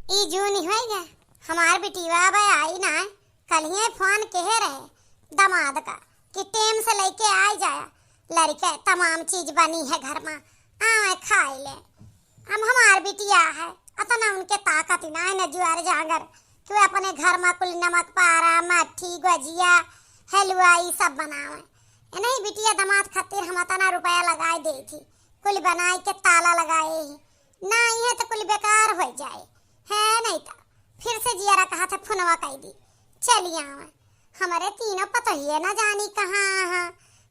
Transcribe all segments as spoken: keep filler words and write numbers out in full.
ई जून होइगा, हमार बिटिया अब आई ना। कलिए फोन केहे रहे दमाद का कि टेम से लइके आइ जाया, लड़िके तमाम चीज बनी है घर मा, आवे खाइ ले। अब हमार बिटिया है, अतना उनके ताकत ही ना है न जुआर जांगर कि वे अपने घर मा कुल नमक पारा, मट्ठी, गुजिया, हलवा ई सब बनावे। इन्हीं बिटिया दमाद खातिर हम अतना रुपया लगाइ देइ थी, कुल बनाइ के ताला लगाए ही। ना अइहें तो कुल बेकार होइ जाए, है नहीं तो फिर से जियरा कहा था फोनवा कइ दी, चली आवे। हमरे तीनों पतोहिए ना जानी कहाँ, हाँ,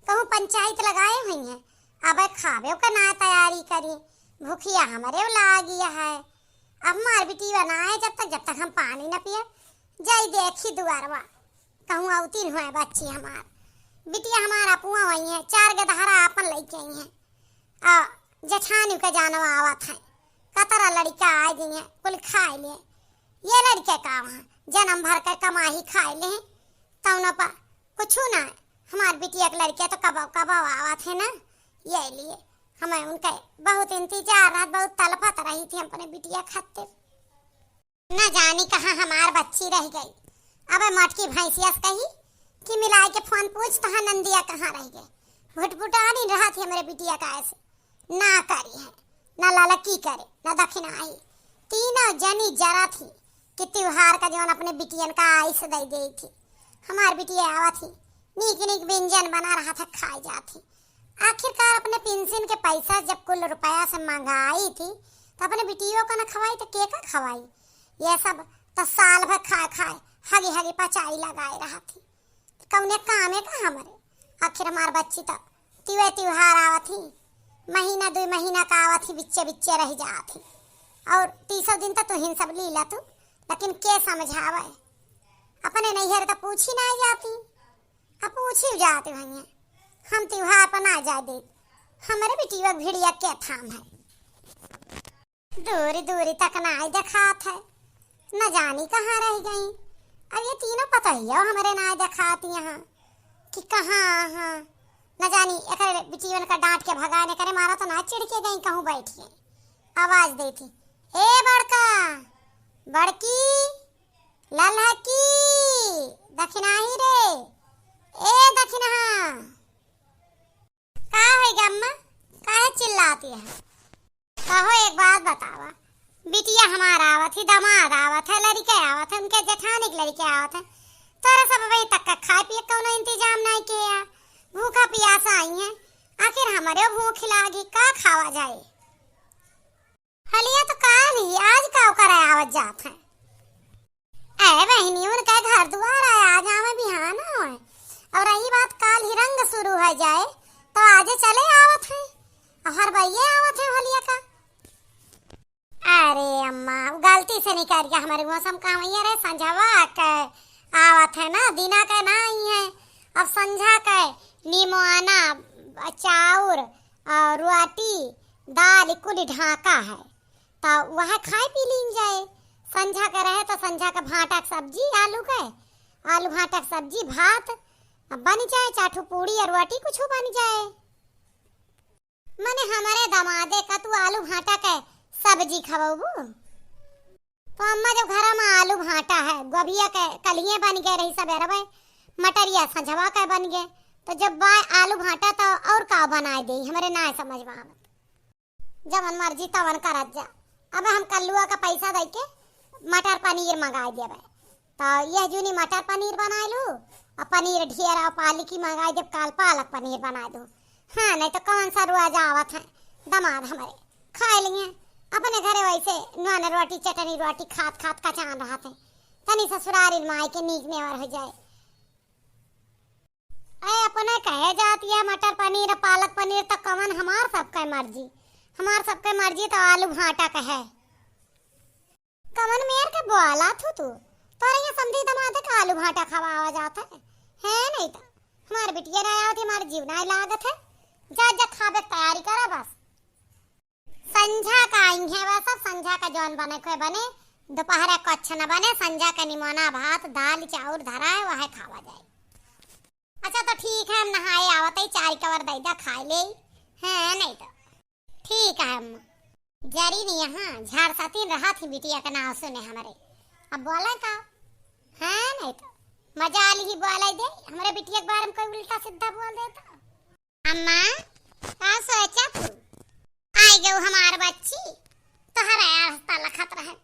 कहूँ पंचायत लगाए हुइहें। अबे खाबे का ना तैयारी करी, भूखिया हमरे लागी है। अब हमार बिटिया ना आए जब तक, जब तक हम पानी न पिए। जाई देखी दुआरवा, कहूँ अवतीन हुए बच्ची हमार। बिटिया हमार अपुआ हुइहें, चार गदहरा आपन लइके अइहें। आ जेठानी के जानवा आवत है, कतरा लड़िका आइ गइहें, कुल खाइ ले। ये लड़िके का वहाँ जनम भर के कमाही खाइ ले, तउनो पर कुछु ना। हमार बिटिया के लड़िके तो कबो कबो आवत है ना, ये लिए हमें उनके बहुत इंतजार रहत, बहुत तलपत रही थी अपने बिटिया खातिर। न जानी कहाँ हमार बच्ची रहि गई। अबे मोटकी भैंसिया से कही कि मिलाइ के फोन पूछ, तहाँ नंदिया कहाँ रहि गए। भुटभुटानी रहत ही हमरे बिटिया का ऐसे। ना करी है, ना ललकी करे, ना दखिनाही। तीनों जनी जरत ही कि त्योहार का जौन अपने बिटियन का आइस दइ देइ थी। हमार बिटिया आवत ही, नीक नीक व्यंजन बना रहत है, खाइ जात ही। आखिरकार अपने पेंशन के पैसा जब कुल रुपया से मंगाई थी, तो अपने बिटियों का न खवाई तो के का खवाई? ये सब तो साल भर खाए खाए हगी हगी पचाई लगाए रहत ही। कौने कामे का हमरे? आखिर हमार बच्ची तो तिवे त्योहार आवत ही, महीना दुइ महीना का आवत ही, बिच्चे बिच्चे रहि जात ही। और तीसो दिन तो तुहिन सब लीला तू, लेकिन के समझावे? अपने नैहर तो पूछी ना जाती। अब पूछी जात भैया, हम त्योहार पर ना जाए देत। हमरे बिटिया भिड़िया के थाम है। दूरी दूरी तक नाई देखात है, न जानी कहाँ रहि गई। अब ये तीनों पतोहियो हमरे नाई देखात यहाँ कि कहाँ, हाँ, न जानी एकरे बिटियन का डांट के भगाने करे मारा तो ना चिढ़ के गई कहूँ बैठ के। आवाज देती, "ए बड़का, बड़की, ललकी, दखिनाही रे, ए दखिनहा।" का है गे अम्मा, काहे चिल्लाती है? कहो, एक बात बतावा, बिटिया हमार आवत ही, दामाद आवत है, लड़िके आवत है, उनके जेठानी के लड़िके आवत है, तोरा सब अबहीं तक का खाए पिए कौनो इंतजाम नाई किया, भूखा पियासा आई है, आखिर हमरे भूख लागी, का खावा जाए? हलिया तो काल ही, आज का ओकर आवत जात है? ए बहिनी, उनका घर दुआर है, आज आवे बिहान होए। और रही बात काल ही रंग शुरू हो जाए, तो आजे चले आवत है। और हर बइये आवत है हलिया का। अरे अम्मा, गलती से निकल गया हमारे मौसम का, वही रे संझवा के आवत है ना, दिना के ना आई है। अब संझा के निमोना, चाउर और रोटी, दाल कुल ढाका है। त वह खाए पी लीन जाए। संझा के रहे त संझा के भाँटा के सब्जी, आलू के, आलू भाँटा के सब्जी, भात बन जाए, चार ठो पूड़ी और रोटी कुछ बन जाए। मने हमरे दमादे का तू आलू भाँटा के सब्जी खवबू? तो अम्मा, जब घर में आलू भाँटा है, गोभिया के कलिए बन गए रही सबेरवे, मटरिया संझवा के बन गए, तो जब बा आलू भाँटा तो और का बनाए दे, हमरे ना समझ में आवत। जवन मर्जी तवन करत जा। अब हम कल्लुआ का पैसा दइ के मटर पनीर मंगाइ देबे। तो यह जूनी मटर पनीर बनाइ लू, और पनीर ढेर और पालकी मंगाइ देब, काल पालक पनीर बनाइ दू। हाँ, नहीं तो कौन सा रोज आवत है दमाद हमरे, खाइ लिए। अपने घरे वैसे नून रोटी, चटनी रोटी खात खात कचान रहत है। तनी ससुरारी माई के नीक नेवर हो जाए। ए, अपने कहे जात या मटर पनीर, पालक पनीर, तो कवन हमार सबके मर्जी? हमार सबके मर्जी तो आलू भाँटा के है। कवन मेर के बोला थू तू? तोरे यहाँ समधी दमाद के आलू भाँटा खवावा जात है? है नहीं तो हमार बिटिया ना आवत, हमार जीव ना लागत है। जा, जा, खाबे के तैयारी करा बस। संझा का आई है, वह सब संझा का जौन बने कोई बने, दोपहर का कुछ न बने, संझा का निमोना भात, दाल, चाउर धरा है, वह खावा जाए। अच्छा तो ठीक है, हम नहाए आवत है, चाय कवर दे दा, खाए ले। हाँ, नहीं तो ठीक है अम्मा। जरी नहीं यहाँ, झाड़ सातिन रहा थी बिटिया का नाव सुने हमरे। अब बोले का? हाँ, नहीं तो मजा आली ही बोले दे, हमरे बिटिया के बारे में कोई उल्टा सीधा बोल दे तो। अम्मा, का सोचा तू? आई गऊ हमार बच्ची, तोहरा रास्ता लखत रहे।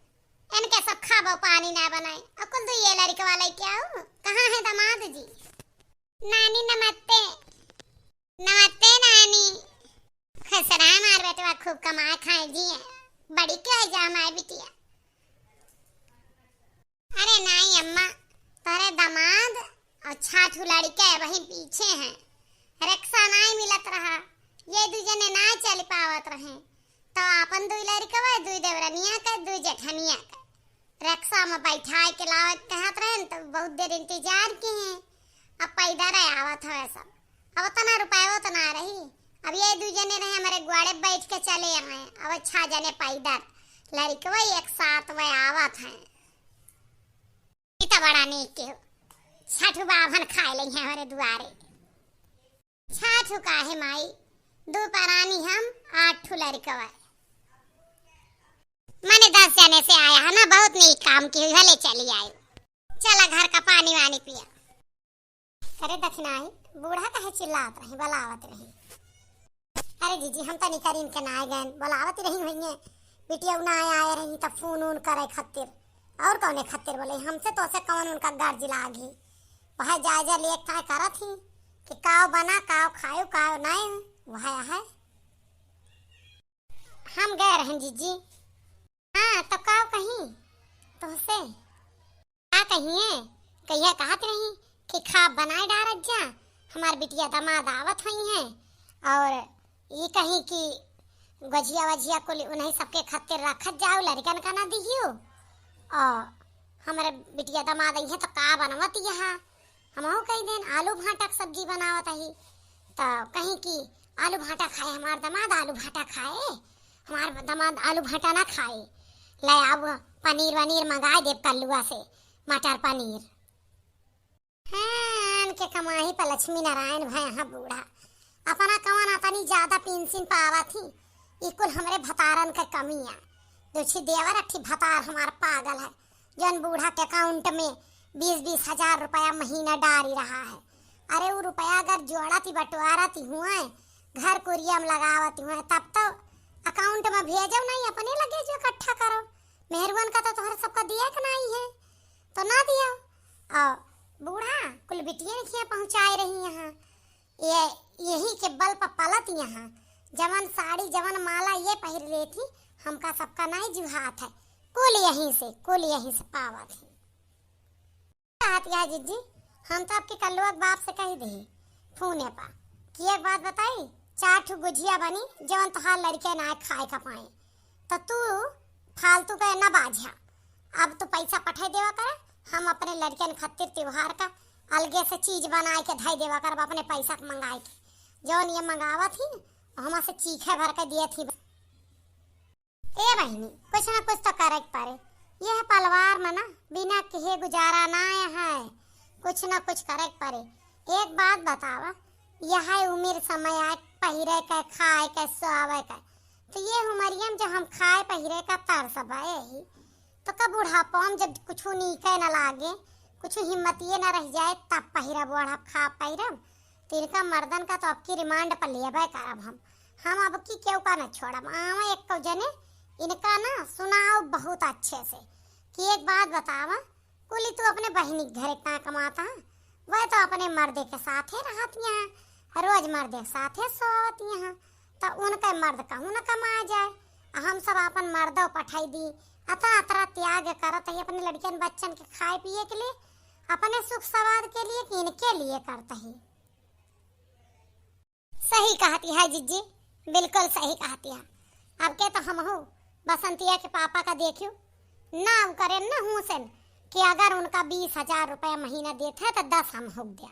इनके सब खाबो पानी ना बनाए, अकुल दुइये लड़कवा लेके आऊ। कहाँ है दामाद जी? नानी नमस्ते। नमस्ते नानी। खुश रहा हमार बेटवा, खूब कमाए खाए जिए। बड़ी के है जा हमार बिटिया। अरे नाई अम्मा, तोहरे दामाद और छाठू लड़के वहीं पीछे हैं। रिक्शा नाई मिलत रहा, ये दू जने नाई चल पावत रहे, तो आपन दुई लड़कवा, दुई देवरनिया के, दुई जेठनिया के रिक्शा में बैठाए के लावे के कहत रहे न, तो बहुत देर इंतजार किहे। अब पैदल आवत हवे सब। अब उतना रुपया तो ना रही। अब ये दू जने रहे, हमारे ग्वाड़े बैठ के चले आए। अब छह जने पैदल, लड़कवा एक साथ वह आवत हैं। ई तो बड़ा नीक के हो, छठू बाभन खाए लई हैं हमारे दुआरे। छठू का है माई, दू परानी हम, आठ ठू लड़कवा। मने दस जने से आया है ना, बहुत नीक काम की हुई, भले चली आई। चला घर का पानी वानी पिया। करे दखिनाही, बूढ़ा काहे चिल्लात रही, बुलावत रही। अरे जीजी, हम तनी करीन के नाय गए, बुलावत रही हुई, बिटिया ना आए रही तब फोन उन करे खातिर। और कौने खातिर बोले, हमसे तो से कौन उनका गर्ज लागी। वह जायजा लिए काय करत ही कि काव बना, काव खायो, काव नाय, वह है। हम गए रहन जीजी। हाँ, तो काव कहीं तोहसे? का कहिए? कहिया कहत रही कि खाब बनाए डारत जा, हमार बिटिया दामाद आवत हुई हैं, और ई कहीं कि गजिया वजिया कुल उन्हीं सबके खातिर रखत जाओ, लड़कन का ना दिहियो। और हमारे बिटिया दामाद आई हैं तो का बनवत यहाँ? हमहू कई दिन आलू भाटा के सब्जी बनावत ही, तो कहीं कि आलू भाटा खाए हमार दामाद, आलू भाटा खाए, हमार दामाद आलू भाटा ना खाए। ले आव, पनीर वनीर मंगाए देब कल्लुआ से, मटर पनीर। हाँ, इनके कमाही पर लक्ष्मी नारायण भय हाँ बूढ़ा। अपना कवन अतनी ज्यादा पेंशन पावत ही, ई कुल हमरे भतारन के कमी आ। दुछी देवर अठी भतार हमार पागल है, जौन बूढ़ा के अकाउंट में बीस बीस हजार रुपया महीना डारी रहा है। अरे उ रुपया अगर जोड़त ही बटोरत ही हुए, घर कुरिया में लगावत ही हुए, तब तो अकाउंट में भेजो नहीं, अपने लगे जो इकट्ठा करो। मेहरुअन का तो तोहर सबका दिया के नहीं है, तो ना दिया। और बूढ़ा कुल बिटियन खिया पहुँचाए रही यहाँ। ये, यही के बल पर पलत यहाँ। जवन साड़ी, जवन माला ये पहिर लेत ही, हमका सबका नहीं जुहात है। कुल यहीं से, कुल यहीं से पावत ही। कहत या जीजी, हम तो आपके कल्लुआ के बाप से कही दे फोने पर कि एक बात बताई, चार ठो गुजिया बनी, जवन तोहार लड़के ना खाए का पाए, तो तू फालतू के ना बाझा। अब तू पैसा पठाई देवा करे, हम अपने लड़कन खातिर त्योहार का अलगे से चीज बनाए के धई देवा करब, अपने पैसा के मंगाए के। जौन ये मंगावत ही, हमा से चीखे भर के दियत ही। ए बहिनी, कुछ ना कुछ तो करे के पड़े। यह पलवार में ना बिना किहे गुजारा ना है, कुछ ना कुछ करे के पड़े। एक बात बतावा, यह उम्र समय आए पहिरे के, खाए के, सोवे के, तो ये उमरिया में जो हम खाए पहिरे का तरस बा यही, तो का बुढ़ापा में जब कुछ नीके न लागे, कुछ हिम्मतिये न रह जाए, तब पहिरब ओढ़ब, खाब पहिरब, तो इनका मर्दन का तो अब की रिमांड पर लेबे करब हम। हम अब की केहू का न छोड़ब, आवा एक जने इनका ना सुनाओ बहुत अच्छे से कि एक बात बतावा, कुली तू अपने बहिनी के घरे का कमात हा, वह तो अपने मर्दे के साथे रहत यहाँ, रोज मर्दे के साथे सोवत यहाँ, तो उनके मर्द कहूँ न कमाए जाए, आ हम सब अपन मर्दो पठाई दी, अतरा अतरा त्याग करत ही अपने लड़कियन बच्चन के खाए पिए के लिए, अपने सुख सवाद के लिए कि इनके लिए करत ही। सही कहती है जीजी, बिल्कुल सही कहती है। अब के तो हमहू बसंतिया के पापा का देखियो, ना उ करे ना हुसन कि अगर उनका बीस हजार रुपया महीना देत है तो दस हम हुक द्या,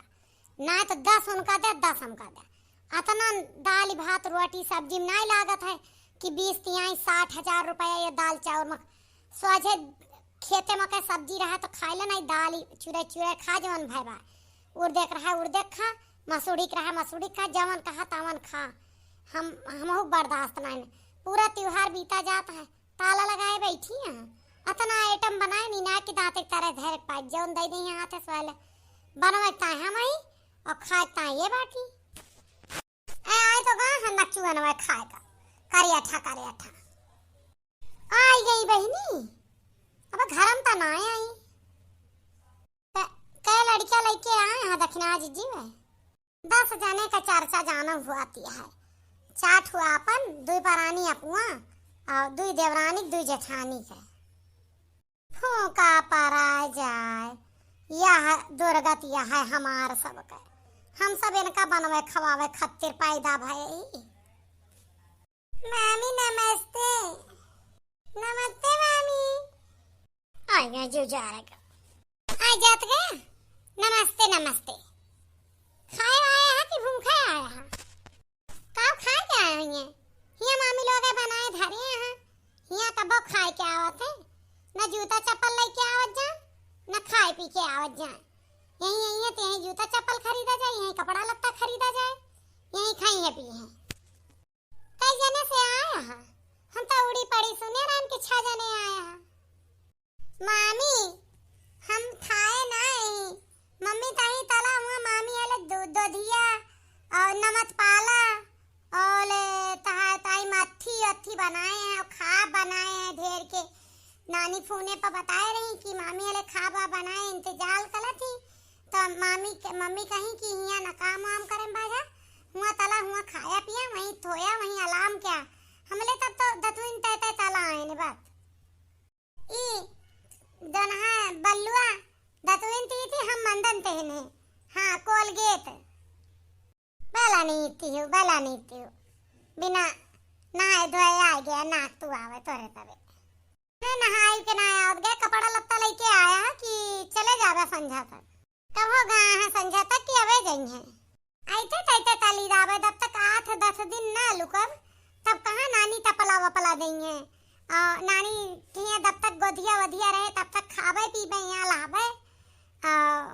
ना तो दस उनका द्या, दस हमका द्या। अतना दाल भात रोटी सब्जी में नाई लागत है कि बीस तिहाई साठ हजार रुपया ये दाल चाउर में सोझे खेते में के सब्जी रहा तो खाए ले नहीं, दाल चूरे चूरे खा जवन भाई बा, उर्दे के रहा उर्दे खा, मसूरी के रहा मसूरी खा, जवन कहा तवन खा। हम, हमहू बर्दाश्त नहीं। पूरा त्योहार बीता जात है, ताला लगाए बैठी हैं। अतना आइटम बनाए नीना की दांत एक तरह धरे पाई, जौन दे दे हाथ से वाले। बनवे ताए हम ही और खाए ताए ये बाटी। ए, आए तो गा हम नचुअन में खाए का। करिया ठा, करिया ठा। आई गई बहिनी, अब घर में तो ना आई। कै, कै लड़कियां लेके आए हैं दक्षिणा जीजी में। दस जने का चर्चा जाना हुआ ती है। चार ठो आपन, दुई परानी अपुआ और दुई देवरानी, दुई जेठानी के। फूंका परा जाए, यह दुर्गति यह है हमार सबके। हम सब इनका बनवे खवावे खातिर पैदा भए। मामी नमस्ते। नमस्ते मामी। आ गया जो जा रहा। आ जात गया। नमस्ते, नमस्ते। खाए आया है कि भूखा आया है? का खाए के आया है ये? हिया मामी लोग बनाए धरे हैं। हिया कबो खाए के आवत है। न जूता चप्पल लेके आवत जा, न खाए पी के आवत जा। यहीं, यहीं है तो यहीं जूता चप्पल खरीदा जाए, यहीं कपड़ा लत्ता खरीदा जाए, यहीं खाई है पी है। कई जने से आया है? हम तो उड़ी पड़ी सुने रहन कि छह जने आया है। मामी, हम खाए नाई। मम्मी ताई तला हुआ, मामी आले दो-, दोधिया और नमक पाला और तहा-, ताई मत्थी अत्थी बनाए हैं और खा बनाए हैं ढेर के। नानी फोने पर बताए रही कि मामी आले खा बा बनाए, इंतजार करत ही। तो मामी के, मम्मी कही कि हियाँ न काम वाम करें बाजा, हुआ तला हुआ खाया पिया, वहीं थोया, वहीं आराम क्या। हमले तब तो दतुइन तय तय तला आए ने बात। ई जौन है बल्लुआ, दतुइन ती थी, हम मंदन तेहने। हाँ, कोलगेट। बला नीति हो, बला नीति हो। बिना नहाए धोए आ गया, नाक तू आवे तोरे तबे। मैं नहाई के ना आवत गए, कपड़ा लत्ता लेके आया है कि चले जावे संझा तक। कब हो गए हैं संझा तक कि अबे गई हैं? आइते तैते तली जावे, जब तक आठ दस दिन ना लुकब, तब कहाँ नानी तपला वपला देंगे। आ, नानी किया जब तक गोदिया वदिया रहे, तब तक खाबे पीबे, यहाँ लाबे। आ,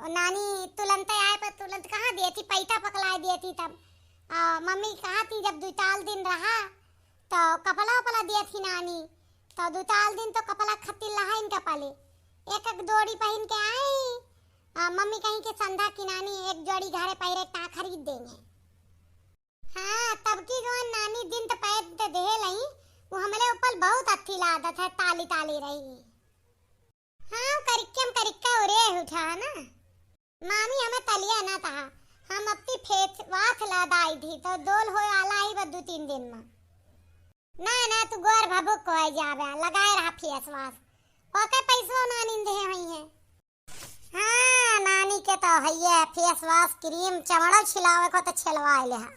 नानी तुलंते आए पर तुलंत कहाँ दिए थी, पैता पकलाए दिए थी तब। आ, मम्मी कहाँ थी, जब दो चार दिन रहा, तो कपला वपला दिए थी नानी, तो दो चार दिन तो कपला खत्ती लहाइन का पाले। एक एक जोड़ी पहिन के आई। आ, मम्मी कहीं कि संधा की नानी एक जोड़ी घरे पहिरे ता खरीद देंगे। हाँ, तब की जौन नानी दिन तो पैर दे दे लई, वो हमले ऊपर बहुत अच्छी लादत है, ताली ताली रही। हाँ, करिक्कम करिक्का उरे उठा ना। मामी हमें तलिया ना तहा, हम अपनी फेस वास लादाई थी, तो दोल होए आला ही बस दो तीन दिन में। ना, ना, तू गोर भभुक को आई जाबे, लगाए रहा फेस वास। ओके पैसो नानी दे हुई है। हाँ, नानी के तो हइये फेस वास, क्रीम, चमड़ो छिलावे को तो छिलवा ले हा।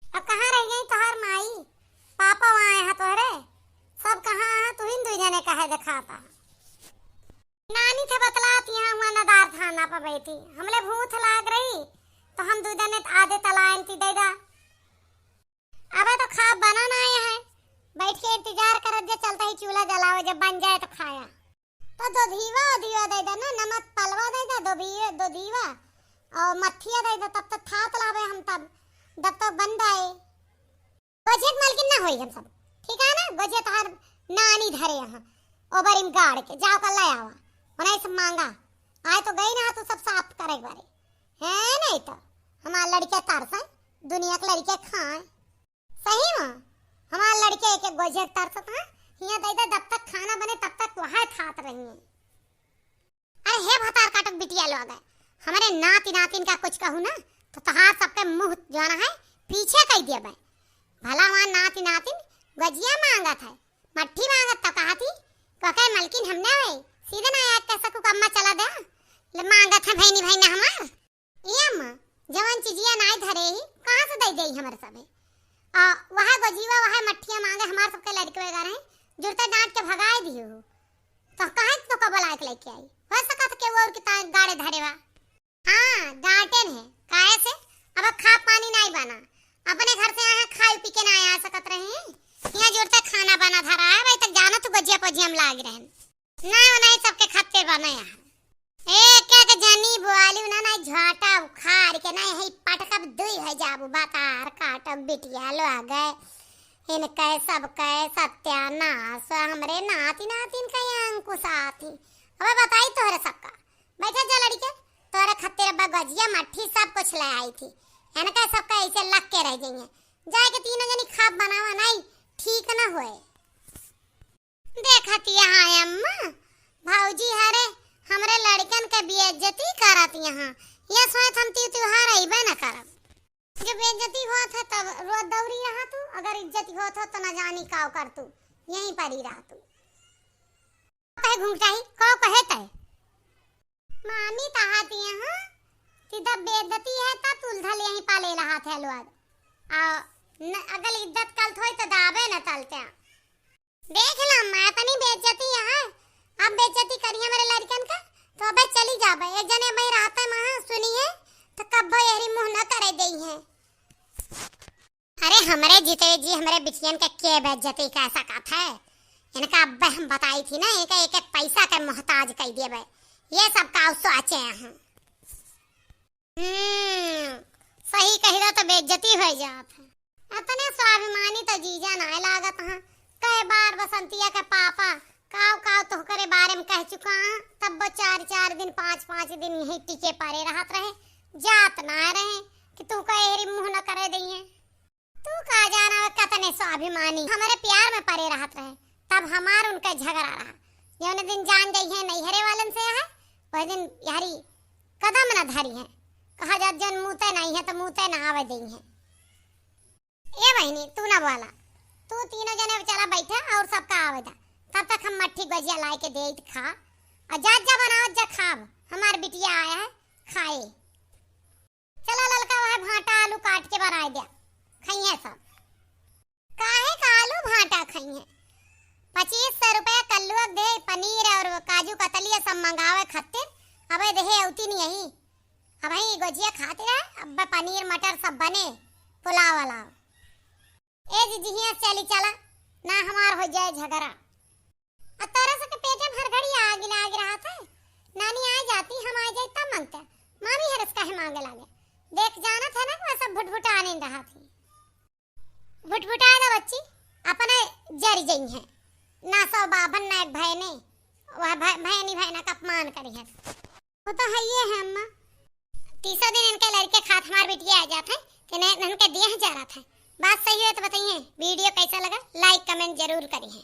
अब कहाँ रह गई तोहार माई? पापा वहाँ आए हैं तोहरे? सब कहाँ हैं? तू ही दुई जने काहे दिखाता? नानी थे बतलात यहाँ हुआ नदार थाना पर बैठी। हमले भूख लाग रही, तो हम दू जने आधे तलायन ती दे दा। अबे तो खाब बना ना आए हैं, बैठ के इंतजार करत जे चलता ही चूल्हा जलावे, जब बन जाए तो खाया। तो दोधीवा, दोधीवा दे दे ना, नमक पलवा दे दे, दोधीवा, दोधीवा, और मथिया दे दे, तब तक थात लावे हम तब, जब तक बन जाए। गोझे के मालकिन ना होई हम सब, ठीक है ना? गोझे तोहार नानी धरे यहाँ, ओबरिम गाड़ के, जाओ का ले आवा, ओने सब मांगा, आए तो गई ना, तू सब साफ करे बारे, है नहीं तो हमार लड़के तरसे, दुनिया के लड़के खाए। सही में, हमार लड़के एक एक गोझे तरसत हैं, हियाँ दे दे, जब तक खाना बने, तब तक वहाँ खात रही हैं। अरे हे भतार काटक बिटिया लोग, हमारे नाती नातिन का कुछ कहू ना, तो तोहार सबके मुंह जो ना है, पीछे कह दिया भाई। भला वहाँ नाती नातिन गोझिया मांगत है, मट्ठी मांगत तो कहा थी, तो कहे मलकिन हमने हुए, सीधे ना आया कैसा कुकम्मा चला दे, ले मांगत है भैनी भैना हमार। ए अम्मा, जवन चिजिया नाई धरे ही, कहाँ से दई देई हमर सभे? आ, वह गोजीवा, वह मट्ठिया मांगे हमार सबके लड़के वगैरह हैं, जुरते डांट के भगाए दियो हो। तो काहे तो कबल आए के लेके आई? हो सकत के वो और कितना गाड़े धरे बा। हाँ, डांटेन है। काहे से? अब खा पानी नाई बना। अपने घर से यहाँ खाए पी के ना आ सकत रहे हैं। यहाँ जुरते खाना बना धरा है, भाई तक जाना तू गोजिया पोजिया में लाग रहे हैं। ना, नहीं, सबके खातिर बा, नहीं यार। एक एक जनी बोआली ना, नहीं, झाटा उखाड़ के, नहीं, है पटकब दुई है जाबू, बतार काटब बिटिया लो आ गए। इनके सबके सत्यानाश, हमरे नाती नातिन के अंकुश आती। अबे बताई तोहरे सबका। बैठा जा लड़के, तोहरे खातिर अब्बा गजिया मट्ठी सब कुछ ले आई थी। इनके सबका ऐसे लग के रह जाइए। जाए के तीनों जनी खाब बनावा नहीं, ठीक ना होए। देखत यहाँ अम्मा, भौजी हरे हमरे लड़कन के बेइज्जती करत यहाँ। ये सोच हम ती त्योहार अइबे न करब। जब बेइज्जती होत है तब रोत दौरी रहा तू, अगर इज्जत होत हो तो न जानी काव कर तू, यहीं पर ही रह तू। कहे घूंघटाही, काव कहे तय? मामी तहाती यहाँ कि जब बेइज्जती है तब तुलधल यहीं पाले रहा थे लोग। आ न, अगर इज्जत कल थोई तो दाबे न तलते। देख ला अम्मा, इतनी बेइज्जती है, अब बेइज्जती करिए मेरे लड़कन का, तो अबे चली जाबे। एक जने अबे रहते महा सुनिए, तो कब्बो यहरी मुंह न करे देई है। अरे हमरे जीते जी हमरे बिटियन के के बेइज्जती कर सकत है? इनका अब्बे हम बताई थी ना, एक एक पैसा के मोहताज कर दिए बे। ये सब का सोचे हैं। हम्म, सही कही रहा तो बेइज्जती हो जात है। अपने स्वाभिमानी तो जीजा नाय लागत हैं। कई बार बसंतिया के पापा काव काव तोहकरे बारे में कह चुका हैं, तब वो चार चार दिन, पाँच पाँच दिन यहीं टिके परे रहत रहे, जात ना रहे कि तू कहे हेरी मुंह न करे दइहे। तू का जाना वे कतने स्वाभिमानी, हमरे प्यार में परे रहत रहे, तब हमार उनका झगड़ा रहा। जौन दिन जान जाई है नैहरे वालन से है, वह दिन यहरी कदम न धरी है। कहा जात जौन मुँहते नहीं है तो मुँहते न आवे दई है। ए बहिनी, तू न बोला, तू तीनों जने चला बैठा और सबका आवे दा, तब तक हम मट्ठी गजिया लाए के देइत खा, और जात जा बनावत जा खाब, हमार बिटिया आया है खाए। चला ललका, वह भाटा आलू काट के बनाए द्या, खइहे सब। काहे का आलू भाटा खइहे? पच्चीस सौ रुपया कल्लुआ के दे, पनीर और काजू कतलिया सब मंगावे खातिर। अबे देहे अउती नहीं यही। अबही गोजिया खातिर है, अब पनीर मटर सब बने, पुलाव वलाव। ए जीजी, हियां से चली चला, ना हमार हो जाए झगड़ा। आ तोरा सबके पेटे में हर घड़ी आग लाग रहा था। नानी आ जाती, हम आ जाए तब मांगते। मामी हरस काहे मांगे लागे? देख जानत है ना कि वह सब भुटभुटाने रहा थी। भुटभुटाए दा बच्ची, अपने जरी जई है। ना सौ बाभन ना एक भय ने, वह भय, भयनी भयना का अपमान करी है। वो तो है ये है अम्मा। तीसरा दिन इनके लड़के खात हमार बिटिया आ जात है, कि इन्हें, इनके दिया है जा रहा था। बात सही है तो बताइए, वीडियो कैसा लगा, like comment जरूर करिए।